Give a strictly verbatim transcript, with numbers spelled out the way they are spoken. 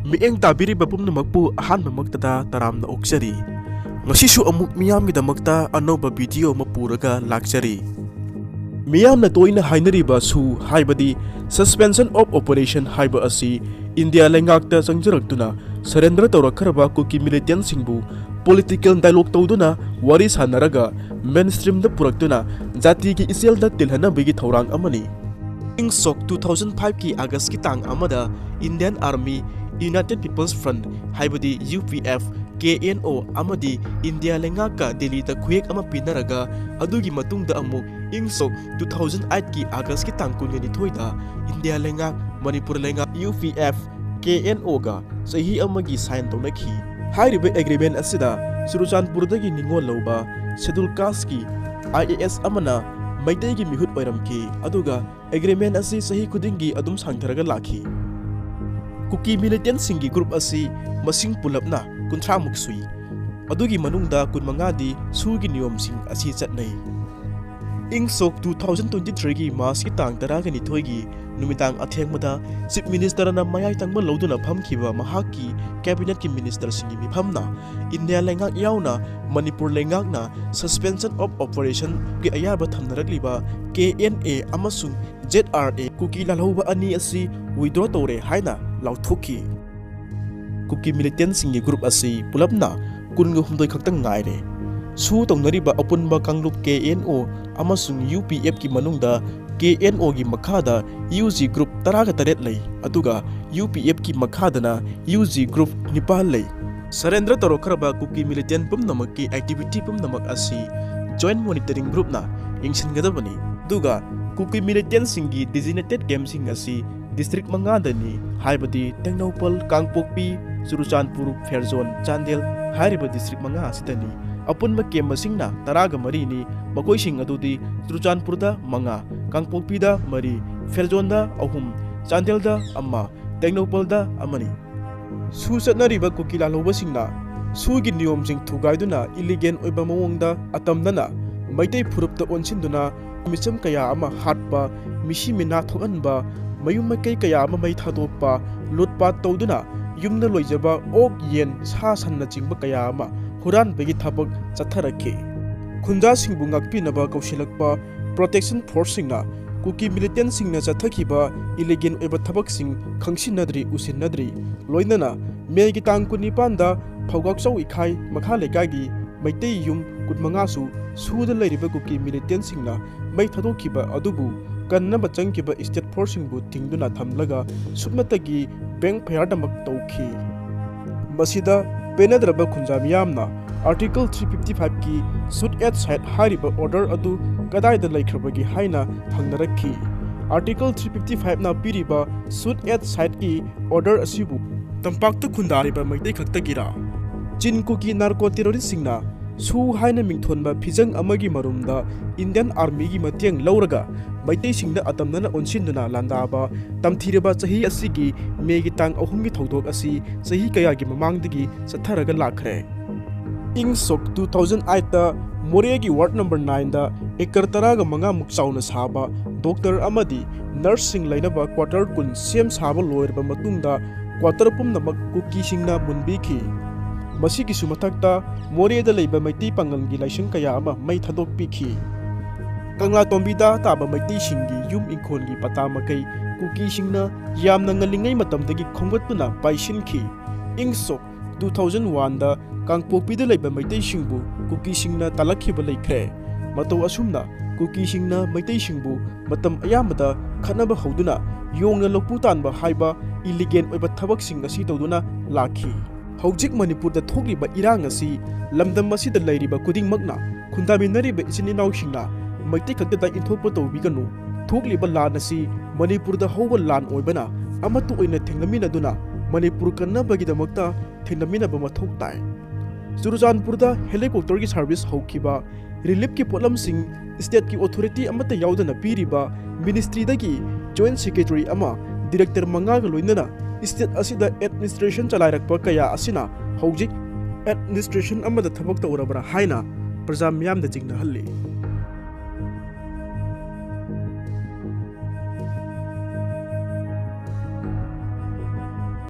ꯃꯤꯠꯌꯦꯡ ꯇꯥꯕꯤꯔꯤꯕ ꯄꯨꯝꯅꯃꯛꯄꯨ ꯑꯍꯥꯟꯕꯃꯛꯇꯗ ꯇꯔꯥꯝꯅ ꯑꯣꯛꯆꯔꯤ꯫ ꯉꯁꯤꯁꯨ ꯑꯃꯨꯛ ꯃꯤꯌꯥꯝꯒꯤꯗꯃꯛꯇ ꯑꯅꯧꯕ ꯚꯤꯗꯤꯑꯣ ꯑꯃ ꯄꯨꯔꯒ ꯂꯥꯛꯆꯔꯤ꯫ ꯃꯤꯌꯥꯝꯅ ꯇꯣꯏꯅ ꯍꯥꯏꯅꯔꯤꯕ ꯁꯨ ꯍꯥꯏꯕꯗꯤ Suspension of Operation ꯍꯥꯏꯕ ꯑꯁꯤ ꯏꯟꯗꯤꯌꯥ ꯂꯩꯉꯥꯛꯇ ꯆꯪꯖꯔꯛꯇꯨꯅ surrender ꯇꯧꯔꯛꯈ꯭ꯔꯕ ꯀꯨꯀꯤ militantꯁꯤꯡꯕꯨ political dialogue ꯇꯧꯗꯨꯅ ꯋꯥꯔꯤ ꯁꯥꯟꯅꯔꯒ mainstreamꯗ ꯄꯨꯔꯛꯇꯨꯅ ꯖꯥꯇꯤꯒꯤ ꯏꯆꯦꯜꯗ ꯇꯤꯜꯍꯟꯅꯕꯒꯤ ꯊꯧꯔꯥꯡ ꯑꯃꯅꯤ꯫ ꯏꯪ ꯁꯣꯛ two thousand fiveꯀꯤ Augustꯀꯤ ꯇꯥꯡ ꯑꯃꯗ Indian Army, United People's Front ꯍꯥꯏꯕꯗꯤ UPF, KNO ꯑꯃꯗꯤ ꯏꯟꯗꯤꯌꯥ ꯂꯩꯉꯥꯛꯀ ꯗꯦꯜꯂꯤꯗ ꯈꯨꯌꯦꯛ ꯑꯃ ꯄꯤꯅꯔꯒ, ꯑꯗꯨꯒꯤ ꯃꯇꯨꯡꯗ ꯑꯃꯨꯛ ꯏꯪ ꯁꯣꯛ two thousand eightꯀꯤ Augustꯀꯤ ꯇꯥꯡ ꯀꯨꯟꯒ ꯅꯤꯊꯣꯏꯗ ꯏꯟꯗꯤꯌꯥ ꯂꯩꯉꯥꯛ, ꯃꯅꯤꯄꯨꯔ ꯂꯩꯉꯥꯛ, UPF, KNOꯒ ꯆꯍꯤ ꯑꯃꯒꯤ sign ꯇꯧꯅꯈꯤ꯫ ꯍꯥꯏꯔꯤꯕ agreement ꯑꯁꯤꯗ ꯆꯨꯔꯆꯥꯟꯄꯨꯔꯗꯒꯤ ꯅꯤꯉꯣꯜ ꯂꯧꯕ Scheduled Casteꯀꯤ IAS ꯑꯃꯅ ꯃꯩꯇꯩꯒꯤ ꯃꯤꯍꯨꯠ ꯑꯣꯏꯔꯝꯈꯤ, ꯑꯗꯨꯒ agreement ꯑꯁꯤ ꯆꯍꯤ ꯈꯨꯗꯤꯡꯒꯤ ꯑꯗꯨꯝ ꯁꯥꯡꯊꯔꯒ ꯂꯥꯛꯈꯤ꯫ ꯀꯨꯀꯤ militantꯁꯤꯡꯒꯤ group ꯑꯁꯤ ꯃꯁꯤꯡ ꯄꯨꯂꯞꯅ ꯀꯨꯟꯊ꯭ꯔꯥꯃꯨꯛ ꯁꯨꯏ꯫ ꯑꯗꯨꯒꯤ ꯃꯅꯨꯡꯗ ꯀꯨꯟꯃꯉꯥꯗꯤ ꯁꯨꯒꯤ ꯅꯤꯌꯣꯝꯁꯤꯡ ꯑꯁꯤ ꯆꯠꯅꯩ꯫ ꯏꯪ ꯁꯣꯛ two thousand twenty threeꯒꯤ Marchꯀꯤ ꯇꯥꯡ ꯇꯔꯥꯒ ꯅꯤꯊꯣꯏꯒꯤ ꯅꯨꯃꯤꯗꯥꯡ ꯑꯊꯦꯡꯕꯗ Chief Ministerꯅ ꯃꯌꯥꯏ ꯇꯪꯕ ꯂꯧꯗꯨꯅ ꯐꯝꯈꯤꯕ ꯃꯍꯥꯛꯀꯤ cabinetꯀꯤ ministerꯁꯤꯡꯒꯤ ꯃꯤꯐꯝꯅ ꯏꯟꯗꯤꯌꯥ ꯂꯩꯉꯥꯛ ꯌꯥꯎꯅ ꯃꯅꯤꯄꯨꯔ ꯂꯩꯉꯥꯛꯅ Suspension of Operationꯒꯤ ꯑꯌꯥꯕ ꯊꯝꯅꯔꯛꯂꯤꯕ KNA ꯑꯃꯁꯨꯡ ZRA ꯀꯨꯀꯤ ꯂꯥꯜꯍꯧꯕ ꯑꯅꯤ ꯑꯁꯤ withdraw ꯇꯧꯔꯦ ꯍꯥꯏꯅ ꯂꯥꯎꯊꯣꯛꯈꯤ꯫ ꯀꯨꯀꯤ militantꯁꯤꯡꯒꯤ group ꯑꯁꯤ ꯄꯨꯂꯞꯅ ꯀꯨꯟꯒ ꯍꯨꯝꯗꯣꯏ ꯈꯛꯇꯪ ꯉꯥꯏꯔꯦ꯫ ꯁꯨ ꯇꯧꯅꯔꯤꯕ ꯑꯄꯨꯟꯕ ꯀꯥꯡꯂꯨꯞ KNO ꯑꯃꯁꯨꯡ UPFꯀꯤ ꯃꯅꯨꯡꯗ KNOꯒꯤ ꯃꯈꯥꯗ UG group ꯇꯔꯥꯒ ꯇꯔꯦꯠ ꯂꯩ, ꯑꯗꯨꯒ UPFꯀꯤ ꯃꯈꯥꯗꯅ UG group ꯅꯤꯄꯥꯜ ꯂꯩ꯫ Surrender ꯇꯧꯔꯛꯈ꯭ꯔꯕ ꯀꯨꯀꯤ militant ꯄꯨꯝꯅꯃꯛꯀꯤ activity ꯄꯨꯝꯅꯃꯛ ꯑꯁꯤ Joint Monitoring Groupꯅ ꯌꯦꯡꯁꯤꯟꯒꯗꯕꯅꯤ꯫ ꯑꯗꯨꯒ ꯀꯨꯀꯤ militantꯁꯤꯡꯒꯤ designated campꯁꯤꯡ ꯑꯁꯤ district ꯃꯉꯥꯗꯅꯤ, ꯍꯥꯏꯕꯗꯤ ꯇꯦꯡꯅꯧꯄꯜ, ꯀꯥꯡꯄꯣꯛꯄꯤ, ꯆꯨꯔꯆꯥꯟꯄꯨꯔ, ꯐꯦꯔꯖꯣꯟ, ꯆꯥꯟꯗꯦꯜ ꯍꯥꯏꯔꯤꯕ district ꯃꯉꯥ ꯑꯁꯤꯗꯅꯤ꯫ ꯑꯄꯨꯟꯕ camp ꯃꯁꯤꯡꯅ ꯇꯔꯥꯒ ꯃꯔꯤꯅꯤ꯫ ꯃꯈꯣꯏꯁꯤꯡ ꯑꯗꯨꯗꯤ ꯆꯨꯔꯆꯥꯟꯄꯨꯔꯗ ꯃꯉꯥ, ꯀꯥꯡꯄꯣꯛꯄꯤꯗ ꯃꯔꯤ, ꯐꯦꯔꯖꯣꯟꯗ ꯑꯍꯨꯝ, ꯆꯥꯟꯗꯦꯜꯗ ꯑꯃ, ꯇꯦꯡꯅꯧꯄꯜꯗ ꯑꯃꯅꯤ꯫ ꯁꯨ ꯆꯠꯅꯔꯤꯕ ꯀꯨꯀꯤ ꯂꯥꯜꯍꯧꯕꯁꯤꯡꯅ ꯁꯨꯒꯤ ꯅꯤꯌꯣꯝꯁꯤꯡ ꯊꯨꯒꯥꯏꯗꯨꯅ illegal ꯑꯣꯏꯕ ꯃꯑꯣꯡꯗ ꯑꯇꯝꯅꯅ ꯃꯩꯇꯩ ꯐꯨꯔꯨꯞꯇ ꯑꯣꯟꯁꯤꯟꯗꯨꯅ ꯃꯤꯆꯝ ꯀꯌꯥ ꯑꯃ ꯍꯥꯠꯄ, ꯃꯤꯁꯤ ꯃꯤꯅꯥ ꯊꯣꯛꯍꯟꯕ, ꯃꯌꯨꯝ ꯃꯀꯩ ꯀꯌꯥ ꯑꯃ ꯃꯩ ꯊꯥꯗꯣꯛꯄ, ꯂꯨꯠꯄꯥꯠ ꯇꯧꯗꯨꯅ ꯌꯨꯝꯗ ꯂꯣꯏꯖꯕ ꯑꯣꯛ, ꯌꯦꯟ, ꯁꯥ, ꯁꯟꯅꯆꯤꯡꯕ ꯀꯌꯥ ꯑꯃ ꯍꯨꯔꯥꯟꯕꯒꯤ ꯊꯕꯛ ꯆꯠꯊꯔꯛꯈꯤ꯫ ꯈꯨꯟꯖꯥꯁꯤꯡꯕꯨ ꯉꯥꯛꯄꯤꯅꯕ ꯀꯧꯁꯤꯜꯂꯛꯄ protection forceꯁꯤꯡꯅ ꯀꯨꯀꯤ militantꯁꯤꯡꯅ ꯆꯠꯊꯈꯤꯕ illegal ꯑꯣꯏꯕ ꯊꯕꯛꯁꯤꯡ ꯈꯪꯁꯤꯟꯅꯗ꯭ꯔꯤ, ꯎꯁꯤꯟꯅꯗ꯭ꯔꯤ꯫ ꯂꯣꯏꯅꯅ ꯃꯦꯒꯤ ꯇꯥꯡ ꯀꯨꯟꯅꯤꯄꯥꯟꯗ ꯐꯧꯒꯥꯛꯆꯧ ꯏꯈꯥꯏ ꯃꯈꯥ ꯂꯩꯀꯥꯏꯒꯤ ꯃꯩꯇꯩ ꯌꯨꯝ ꯀꯨꯟꯃꯉꯥꯁꯨ ꯁꯨꯗ ꯂꯩꯔꯤꯕ ꯀꯨꯀꯤ militantꯁꯤꯡꯅ ꯃꯩ ꯊꯥꯗꯣꯛꯈꯤꯕ ꯑꯗꯨꯕꯨ ꯀꯟꯅꯕ ꯆꯪꯈꯤꯕ state forceꯁꯤꯡꯕꯨ ꯊꯤꯡꯗꯨꯅ ꯊꯝꯂꯒ ꯁꯨꯞꯅꯇꯒꯤ back fireꯗꯃꯛ ꯇꯧꯈꯤ꯫ ꯃꯁꯤꯗ ꯄꯦꯟꯅꯗ꯭ꯔꯕ ꯈꯨꯟꯖꯥ ꯃꯤꯌꯥꯝꯅ Article three fifty fiveꯀꯤ shoot at sight ꯍꯥꯏꯔꯤꯕ order ꯑꯗꯨ ꯀꯗꯥꯏꯗ ꯂꯩꯈ꯭ꯔꯕꯒꯦ ꯍꯥꯏꯅ ꯍꯪꯅꯔꯛꯈꯤ꯫ Article three fifty fiveꯅ ꯄꯤꯔꯤꯕ shoot at sightꯀꯤ order ꯑꯁꯤꯕꯨ ꯇꯝꯄꯥꯛꯇ ꯈꯨꯟꯗꯥꯔꯤꯕ ꯃꯩꯇꯩ ꯈꯛꯇꯒꯤꯔꯥ? ꯆꯤꯟ ꯀꯨꯀꯤ narco terroristꯁꯤꯡꯅ ꯁꯨ ꯍꯥꯏꯅ ꯃꯤꯡꯊꯣꯟꯕ ꯐꯤꯖꯪ ꯑꯃꯒꯤ ꯃꯔꯨꯝꯗ Indian Armyꯒꯤ ꯃꯇꯦꯡ ꯂꯧꯔꯒ ꯃꯩꯇꯩꯁꯤꯡꯗ ꯑꯇꯝꯅꯅ ꯑꯣꯟꯁꯤꯟꯗꯨꯅ ꯂꯥꯟꯗꯥꯕ ꯇꯝꯊꯤꯔꯕ ꯆꯍꯤ ꯑꯁꯤꯒꯤ ꯃꯦꯒꯤ ꯇꯥꯡ ꯑꯍꯨꯝꯒꯤ ꯊꯧꯗꯣꯛ ꯑꯁꯤ ꯆꯍꯤ ꯀꯌꯥꯒꯤ ꯃꯃꯥꯡꯗꯒꯤ ꯆꯠꯊꯔꯒ ꯂꯥꯛꯈ꯭ꯔꯦ꯫ ꯏꯪ ꯁꯣꯛ two thousand eightꯇ ꯃꯣꯔꯦꯒꯤ ward number nineꯗ acre ꯇꯔꯥꯒ ꯃꯉꯥꯃꯨꯛ ꯆꯥꯎꯅ ꯁꯥꯕ doctor ꯑꯃꯗꯤ nurseꯁꯤꯡ ꯂꯩꯅꯕ quarter ꯀꯨꯟ ꯁꯦꯝ ꯁꯥꯕ ꯂꯣꯏꯔꯕ ꯃꯇꯨꯡꯗ quarter ꯄꯨꯝꯅꯃꯛ ꯀꯨꯀꯤꯁꯤꯡꯅ ꯃꯨꯟꯕꯤꯈꯤ꯫ ꯃꯁꯤꯒꯤꯁꯨ ꯃꯊꯛꯇ ꯃꯣꯔꯦꯗ ꯂꯩꯕ ꯃꯩꯇꯩ ꯄꯥꯉꯜꯒꯤ ꯂꯥꯏꯁꯪ ꯀꯌꯥ ꯑꯃ ꯃꯩ ꯊꯥꯗꯣꯛꯄꯤꯈꯤ꯫ ꯀꯪꯂꯥ ꯇꯣꯝꯕꯤꯗ ꯇꯥꯕ ꯃꯩꯇꯩꯁꯤꯡꯒꯤ ꯌꯨꯝ ꯏꯪꯈꯣꯜꯒꯤ ꯄꯇꯥ ꯃꯀꯩ ꯀꯨꯀꯤꯁꯤꯡꯅ ꯌꯥꯝꯅ ꯉꯜꯂꯤꯉꯩ ꯃꯇꯝꯗꯒꯤ ꯈꯣꯝꯒꯠꯇꯨꯅ ꯄꯥꯏꯁꯤꯟꯈꯤ꯫ ꯏꯪ ꯁꯣꯛ two thousand oneꯗ ꯀꯥꯡꯄꯣꯛꯄꯤꯗ ꯂꯩꯕ ꯃꯩꯇꯩꯁꯤꯡꯕꯨ ꯀꯨꯀꯤꯁꯤꯡꯅ ꯇꯥꯜꯂꯛꯈꯤꯕ ꯂꯩꯈ꯭ꯔꯦ꯫ ꯃꯇꯧ ꯑꯁꯨꯝꯅ ꯀꯨꯀꯤꯁꯤꯡꯅ ꯃꯩꯇꯩꯁꯤꯡꯕꯨ ꯃꯇꯝ ꯑꯌꯥꯝꯕꯗ ꯈꯠꯅꯕ ꯍꯧꯗꯨꯅ ꯌꯣꯡꯅ ꯂꯧꯄꯨ ꯇꯥꯟꯕ ꯍꯥꯏꯕ illegal ꯑꯣꯏꯕ ꯊꯕꯛꯁꯤꯡ ꯑꯁꯤ ꯇꯧꯗꯨꯅ ꯂꯥꯛꯈꯤ꯫ ꯍꯧꯖꯤꯛ ꯃꯅꯤꯄꯨꯔꯗ ꯊꯣꯛꯂꯤꯕ ꯏꯔꯥꯡ ꯑꯁꯤ ꯂꯝꯗꯝ ꯑꯁꯤꯗ ꯂꯩꯔꯤꯕ ꯈꯨꯗꯤꯡꯃꯛꯅ ꯈꯨꯟꯗꯥꯃꯤꯟꯅꯔꯤꯕ ꯏꯆꯤꯟ ꯏꯅꯥꯎꯁꯤꯡꯅ ꯃꯩꯇꯩ ꯈꯛꯇꯗ ꯏꯟꯊꯣꯛꯄ ꯇꯧꯕꯤꯒꯅꯨ꯫ ꯊꯣꯛꯂꯤꯕ ꯂꯥꯟ ꯑꯁꯤ ꯃꯅꯤꯄꯨꯔꯗ ꯍꯧꯕ ꯂꯥꯟ ꯑꯣꯏꯕꯅ ꯑꯃꯠꯇ ꯑꯣꯏꯅ ꯊꯦꯡꯅꯃꯤꯟꯅꯗꯨꯅ ꯃꯅꯤꯄꯨꯔ ꯀꯟꯅꯕꯒꯤꯗꯃꯛꯇ ꯊꯦꯡꯅꯃꯤꯟꯅꯕ ꯃꯊꯧ ꯇꯥꯏ꯫ ꯆꯨꯔꯆꯥꯟꯄꯨꯔꯗ helicopterꯒꯤ service ꯍꯧꯈꯤꯕ, reliefꯀꯤ ꯄꯣꯠꯂꯝꯁꯤꯡ stateꯀꯤ authority ꯑꯃꯠꯇ ꯌꯥꯎꯗꯅ ꯄꯤꯔꯤꯕ, ministryꯗꯒꯤ joint secretary ꯑꯃ, director ꯃꯉꯥꯒ ꯂꯣꯏꯅꯅ state ꯑꯁꯤꯗ administration ꯆꯂꯥꯏꯔꯛꯄ ꯀꯌꯥ ꯑꯁꯤꯅ ꯍꯧꯖꯤꯛ administration ꯑꯃꯗ ꯊꯕꯛ ꯇꯧꯔꯕ꯭ꯔꯥ ꯍꯥꯏꯅ ꯄ꯭ꯔꯖꯥ ꯃꯤꯌꯥꯝꯗ ꯆꯤꯡꯅꯍꯜꯂꯤ꯫